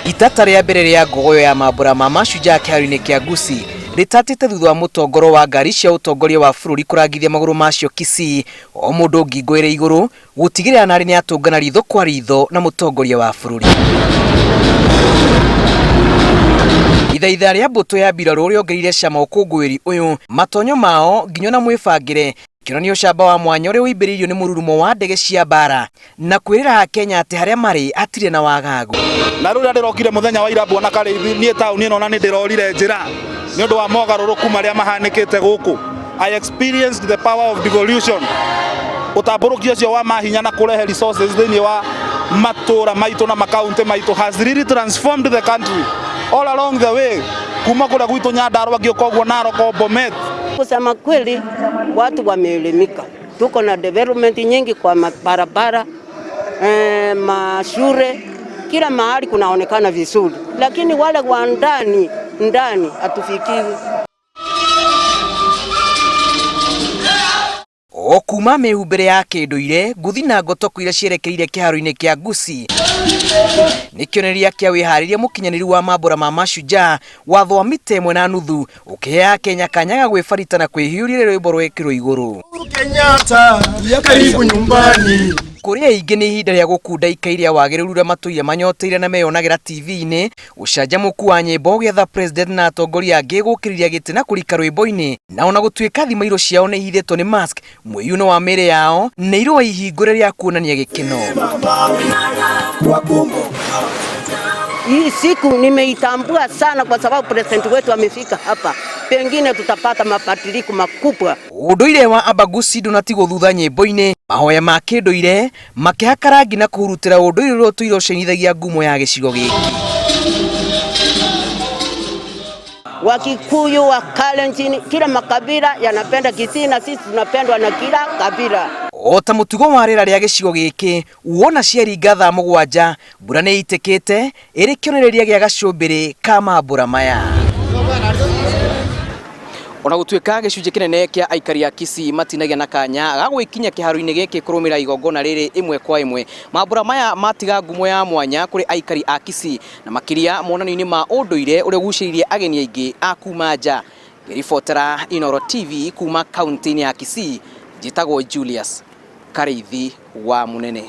Itata rĩa mbere rĩa ngogoyo ya mambũra ma Mashujaa kĩharo-inĩ kĩa Gusii rĩtatĩte thutha wa mũtongoro wa ngari cia ũtongoria wa bũrũri kũrangithia magũrũ macio Kisii, o mũndũ ngingo ĩrĩ igũrũ gũtigĩrĩra narĩ nĩatũngana ritho kwa ritho na mũtongoria wa bũrũri. Ithaitha rĩa mbũtũ ya mbirarũ rĩongereire cama ũkũngũĩri ũyũ, matonyo mao nginya ona mwĩbangĩre kĩonania ũcamba wa mwanya ũrĩa ũimbĩrĩirio nĩ mũrurumo wa ndege cia mbara na kwĩrĩra Akenya atĩ harĩa marĩ hatirĩ na wagagu. Na rĩu rĩrĩa ndĩrokire mũthenya wa ira bwana Karĩithi, niĩ taũni ĩno na nĩ ndĩrorire njĩra nĩ ũndũ wa mogarũrũku marĩa mahanĩkĩte gũkũ. I experienced the power of devolution. Ũtambũrũki ũcio wa mahinya na kũrehe resources thĩinĩ wa matũra maitũ na makaunti maitũ has really transformed the country all along the way, kuma kũrĩa gwitũ Nyandarua ngĩũka ũguo Narok, Bomet. Kusema kweli, watu wameelimika. Tuko na development nyingi kwa mabarabara, mashule, kila mahali kunaonekana vizuri, lakini wale wa ndani ndani hatufikiwi. O kuma mĩhumbĩre ya kĩndũire, nguthi na ngotoko iria cierekeire kĩharo-inĩ kĩa Gusii nĩ kĩonereria kĩa wĩharĩria mũkinyanĩru wa mambũra ma Mashujaa. Watho wa mita 1.5 ũkĩhe Akenya kanya ga gwĩbarita na kwĩhiũria rwĩmbo rwekĩrwo igũrũ. Kenyatta, karibu nyumbani. Kũrĩ aingĩ nĩ ihinda rĩa gũkunda ikai rĩa wagĩrĩru ũrĩa matũire manyoteire na meyonagĩra TV-inĩ, ũcanjamũku wa nyĩmbo ũgĩetha president na atongoria angĩ gũkĩrĩria gĩtĩ na kũrika rwĩmbo-inĩ, na ona gũtuĩka thimairũ ciao nĩ ihithĩtwo nĩ mask, mwĩyuno wa mĩĩrĩ yao nĩ irũa ihingũre rĩa kuonania gĩkeno. Hii siku nimeitambua sana kwa sababu president wetu amefika hapa, pengine tutapata mabadiliko makubwa. Ũndũire wa Abagusi ndũnatigwo thutha nyĩmbo-inĩ, mahoya ma kĩndũire makĩhaka rangi na kũhurutĩra ũndũire ũrĩa ũtũire ũcenithagia ngumo ya gĩcigo gĩkĩ. Wakikuyu, wa Kalenjin, kila makabila yanapenda Kisii na sisi tunapendwa na kila kabila. O ta mũtugo wa rĩera rĩa gĩcigo gĩkĩ, wona ciaringa thaa 7 mbura nĩ ĩitĩkĩte ĩrĩ kĩonereria gĩa gacũmbĩrĩ ka mambũra maya. Ona gũtuĩka gĩcunjĩ kĩnene kĩa aikari a Kisii matinagĩa na kanya ga gwĩkinya kĩharo-inĩ gĩkĩ kũrũmĩrĩra igongona rĩrĩ ĩmwe kwa ĩmwe, mambũra maya matiga ngumo ya mwanya kũrĩ aikari a Kisii na makĩria monanio-inĩ ma ũndũire ũrĩa ũgucĩrĩirie ageni aingĩ a kuma nja. Ngĩribotera Inooro TV kuma kaunti-inĩ ya Kisii, njĩtagwo Julius Karĩithi wa Mũnene.